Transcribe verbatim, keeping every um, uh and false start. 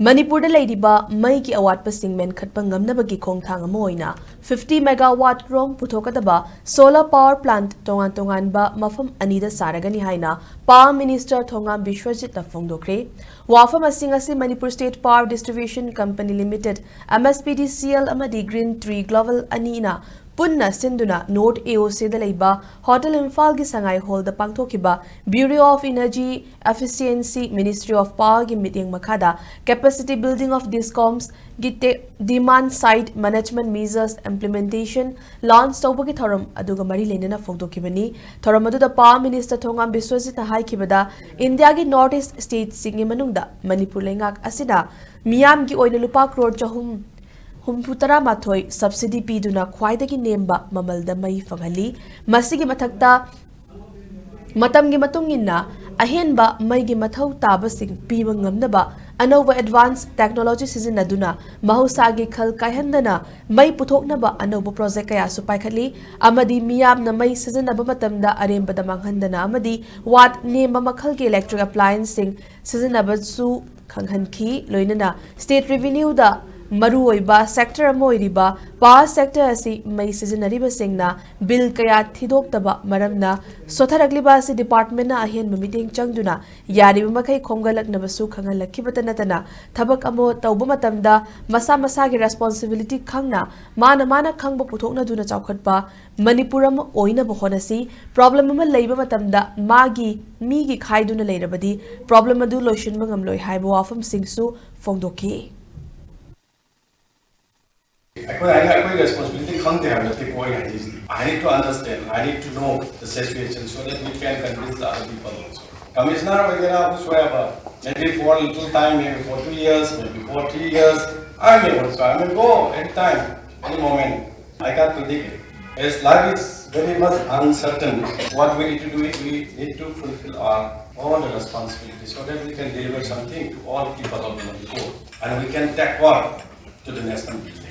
ꯃꯅꯤꯄꯨꯔꯗ ꯂꯩꯔꯤꯕ ꯃꯩꯒꯤ ꯑꯋꯥꯠꯄꯁꯤꯡ ꯃꯦꯟꯈꯠꯄ ꯉꯝꯅꯕꯒꯤ ꯈꯣꯡꯊꯥꯡ ꯑꯃ ꯑꯣꯏꯅ fifty megawatt ꯔꯣꯝ ꯄꯨꯊꯣꯛꯀꯗꯕ solar power plant ꯇꯣꯉꯥꯟ ꯇꯣꯉꯥꯟꯕ ꯃꯐꯝ ꯑꯅꯤꯗ ꯁꯥꯔꯒꯅꯤ ꯍꯥꯏꯅ Power Minister ꯊꯣꯉꯥꯝ ꯕꯤꯁ꯭ꯋꯖꯤꯠꯅ ꯐꯣꯡꯗꯣꯛꯈ꯭ꯔꯦ꯫ ꯋꯥꯐꯝ ꯑꯁꯤꯡ ꯑꯁꯤ Manipur State Power Distribution Company Limited, M S P D C L, ꯑꯃꯗꯤ Green Tree Global ꯑꯅꯤꯅ ꯄꯨꯟꯅ ꯁꯤꯟꯗꯨꯅ North A O C ꯗ ꯂꯩꯕ Hotel ꯏꯝꯐꯥꯜꯒꯤ ꯁꯉꯥꯏ ꯍꯣꯜꯗ ꯄꯥꯡꯊꯣꯛꯈꯤꯕ Bureau of Energy Efficiency, Ministry of Power ꯒꯤ ꯃꯤꯠꯌꯦꯡ ꯃꯈꯥꯗ Capacity Building of DISCOMs ꯒꯤ ꯇꯦ-, Demand Side Management Measures Implementation launch ꯇꯧꯕꯒꯤ ꯊꯧꯔꯝ ꯑꯗꯨꯒ ꯃꯔꯤ ꯂꯩꯅꯅ ꯐꯣꯡꯗꯣꯛꯈꯤꯕꯅꯤ꯫ ꯊꯧꯔꯝ ꯑꯗꯨꯗ Power Minister ꯊꯣꯉꯥꯝ ꯕꯤꯁ꯭ꯋꯖꯤꯠꯅ ꯍꯥꯏꯈꯤꯕꯗ, ꯏꯟꯗꯤꯌꯥꯒꯤ North East stateꯁꯤꯡꯒꯤ ꯃꯅꯨꯡꯗ ꯃꯅꯤꯄꯨꯔ ꯂꯩꯉꯥꯛ ꯑꯁꯤꯅ ꯃꯤꯌꯥꯝꯒꯤ ꯑꯣꯏꯅ ꯂꯨꯄꯥ ꯀ꯭ꯔꯣꯔ ꯆꯍꯨꯝ ꯍꯨꯝꯐꯨ ꯇꯔꯥ ꯃꯥꯊꯣꯏ subsidy ꯄꯤꯗꯨꯅ ꯈ꯭ꯋꯥꯏꯗꯒꯤ ꯅꯦꯝꯕ ꯃꯃꯜꯗ ꯃꯩ ꯐꯪꯍꯜꯂꯤ꯫ ꯃꯁꯤꯒꯤ ꯃꯊꯛꯇ ꯃꯇꯝꯒꯤ ꯃꯇꯨꯡ ꯏꯟꯅ ꯑꯍꯦꯟꯕ ꯃꯩꯒꯤ ꯃꯊꯧ ꯇꯥꯕꯁꯤꯡ ꯄꯤꯕ ꯉꯝꯅꯕ ꯑꯅꯧꯕ advance technology ꯁꯤꯖꯤꯟꯅꯗꯨꯅ ꯃꯍꯧꯁꯥꯒꯤ ꯈꯜ ꯀꯥꯏꯍꯟꯗꯅ ꯃꯩ ꯄꯨꯊꯣꯛꯅꯕ ꯑꯅꯧꯕ project ꯀꯌꯥꯁꯨ ꯄꯥꯏꯈꯠꯂꯤ ꯑꯃꯗꯤ ꯃꯤꯌꯥꯝꯅ ꯃꯩ ꯁꯤꯖꯤꯟꯅꯕ ꯃꯇꯝꯗ ꯑꯔꯦꯝꯕꯗ ꯃꯥꯡꯍꯟꯗꯅ ꯑꯃꯗꯤ watt ꯅꯦꯝꯕ ꯃꯈꯜꯒꯤ electric applianceꯁꯤꯡ ꯁꯤꯖꯤꯟꯅꯕꯁꯨ ꯈꯪꯍꯟꯈꯤ꯫ ꯂꯣꯏꯅꯅ state revenueꯗ ꯃꯔꯨꯑꯣꯏꯕ sector ꯑꯃ ꯑꯣꯏꯔꯤꯕ power sector ꯑꯁꯤ ꯃꯩ ꯁꯤꯖꯤꯟꯅꯔꯤꯕꯁꯤꯡꯅ bill ꯀꯌꯥ ꯊꯤꯗꯣꯛꯇꯕ ꯃꯔꯝꯅ ꯁꯣꯊꯔꯛꯂꯤꯕ ꯑꯁꯤ departmentꯅ ꯑꯍꯦꯟꯕ ꯃꯤꯠꯌꯦꯡ ꯆꯪꯗꯨꯅ ꯌꯥꯔꯤꯕ ꯃꯈꯩ ꯈꯣꯝꯒꯠꯂꯛꯅꯕꯁꯨ ꯈꯪꯍꯜꯂꯛꯈꯤꯕꯇ ꯅꯠꯇꯅ ꯊꯕꯛ ꯑꯃ ꯇꯧꯕ ꯃꯇꯝꯗ ꯃꯁꯥ ꯃꯁꯥꯒꯤ responsibility ꯈꯪꯅ ꯃꯥꯅ ꯃꯥꯅ ꯈꯪꯕ ꯄꯨꯊꯣꯛꯅꯗꯨꯅ ꯆꯥꯎꯈꯠꯄ ꯃꯅꯤꯄꯨꯔ ꯑꯃ ꯑꯣꯏꯅꯕ ꯍꯣꯠꯅꯁꯤ꯫ Problem ꯑꯃ ꯂꯩꯕ ꯃꯇꯝꯗ ꯃꯥꯒꯤ ꯃꯤꯒꯤ ꯈꯥꯏꯗꯨꯅ ꯂꯩꯔꯕꯗꯤ problem ꯑꯗꯨ ꯂꯣꯏꯁꯤꯟꯕ ꯉꯝꯂꯣꯏ ꯍꯥꯏꯕ ꯋꯥꯐꯝꯁꯤꯡꯁꯨ ꯐꯣꯡꯗꯣꯛꯈꯤ꯫ ꯑꯩꯈꯣꯏ ꯑꯩꯅ ꯑꯩꯈꯣꯏ responsibility ꯈꯪꯗꯦ ꯍꯥꯏꯕ ꯅꯠꯇꯦ꯫ ꯄꯣꯏꯟ ꯍꯥꯏꯁꯤꯗꯤ, I need to understand, I need to know the situation so that we can convince the other people also. Commissioner ꯋꯥꯒꯦꯔꯥ, whosoever, maybe for little time, maybe for two years, maybe for three years, I may also, I may go anytime, any moment. I can't predict it. As life is very much uncertain, what we need to do is we need to fulfill our all the responsibilities so that we can deliver something to all people of Manipur and we can take forward to the national building.